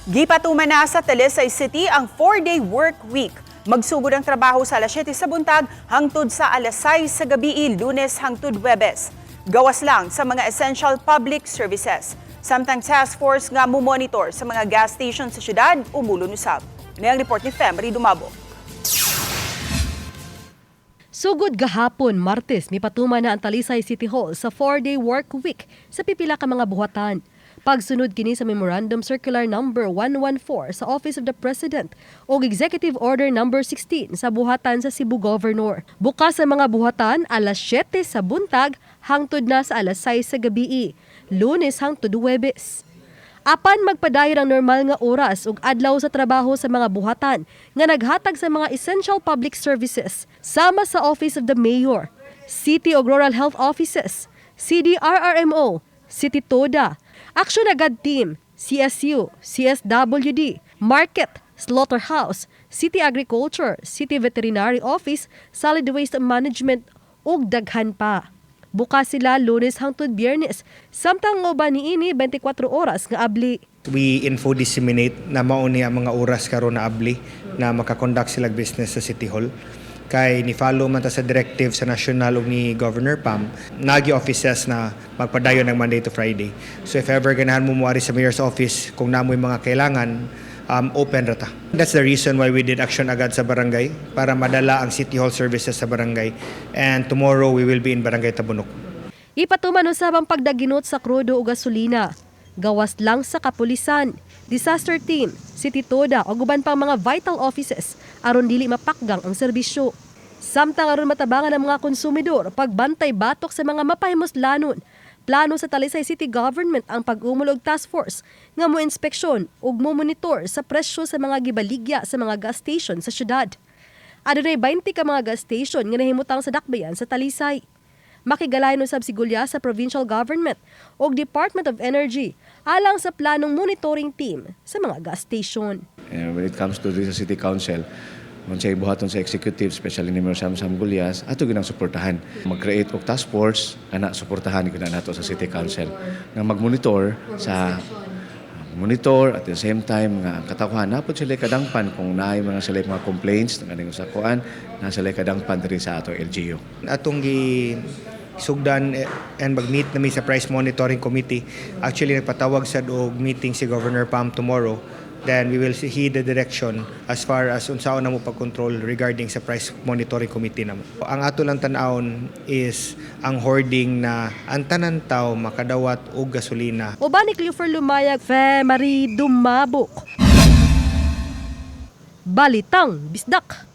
Gipatuman na sa Talisay City ang 4-day work week. Magsugod ang trabaho sa alas 7 sa buntag hangtod sa alas 6 sa gabi, Lunes hangtod Huwebes. Gawas lang sa mga essential public services. Samtang task force nga mumonitor sa mga gas station sa syudad, umulon usab. Ini ang report ni Femary Dumabo. Sugod gahapon, Martes, mipatuman na ang Talisay City Hall sa 4-day work week sa pipila ka mga buhatan. Pagsunod kini sa Memorandum Circular Number 114 sa Office of the President o Executive Order Number 16 sa buhatan sa Cebu Governor. Bukas sa mga buhatan alas 7 sa buntag hangtod na sa alas 6 sa gabi, Lunes hangtod Huwebes. Apan magpadayon ang normal nga oras ug adlaw sa trabaho sa mga buhatan nga naghatag sa mga essential public services sama sa Office of the Mayor, City ug Rural Health Offices, CDRRMO, City Toda, Action Agad Team, CSU, CSWD, Market, Slaughterhouse, City Agriculture, City Veterinary Office, Solid Waste Management ug daghan pa. Bukas sila Lunes hangtod Biyernes, samtang uban niini 24 oras nga abli. We info disseminate na mao ni ang mga oras karon na abli na makakonduct sila business sa City Hall. Kay ni follow man ta sa directive sa national ug ni Governor Pam, nagi offices na magpadayon ng Monday to Friday. So if ever ganahan mo moari sa mayor's office kung namoy mga kailangan, open ra ta. That's the reason why we did action agad sa barangay para madala ang City Hall services sa barangay. And tomorrow we will be in Barangay Tabunok. Ipatuman usab ang pagdaginot sa krudo o gasolina. Gawas lang sa kapulisan, disaster team, City Toda o uban pang mga vital offices aron dili mapakgang ang serbisyo. Samtang aron matabangan ang mga konsumidor pagbantay batok sa mga mapahimuslanon. Plano sa Talisay City Government ang pag-umol og task force nga mo inspeksyon ug mo monitor sa presyo sa mga gibaligya sa mga gas station sa syudad. Adunay 20 ka mga gas station nga nahimutang sa dakbayan sa Talisay. Makigalayon usab si Gulya sa provincial government ug Department of Energy alang sa planong monitoring team sa mga gas station. And when it comes to this City Council, unsay buhaton sa executive, especially ni Mayor Samsam Gullas, ato ginang suportahan. Mag-create og task force, ana suportahan gyud na nato sa City Council nga mag-monitor sa monitor. At the same time nga ang katawhan napod sila kadangpan kung naay mga sila mga complaints nga sa kuan na sila kadangpan diri sa ato LGU. Atong gi sugdan and mag-meet nami sa price monitoring committee. Actually, nagpatawag sad og meeting si Governor Pam tomorrow. Then we will heed the direction as far as unsaon namo pag-control regarding sa price monitoring committee namo. Ang ato lang tan-awon is ang hoarding na ang tanan tawo makadawat og gasolina. Uban ni Cleofer Lumayag, Fe Marie Dumabok. Balitang Bisdak.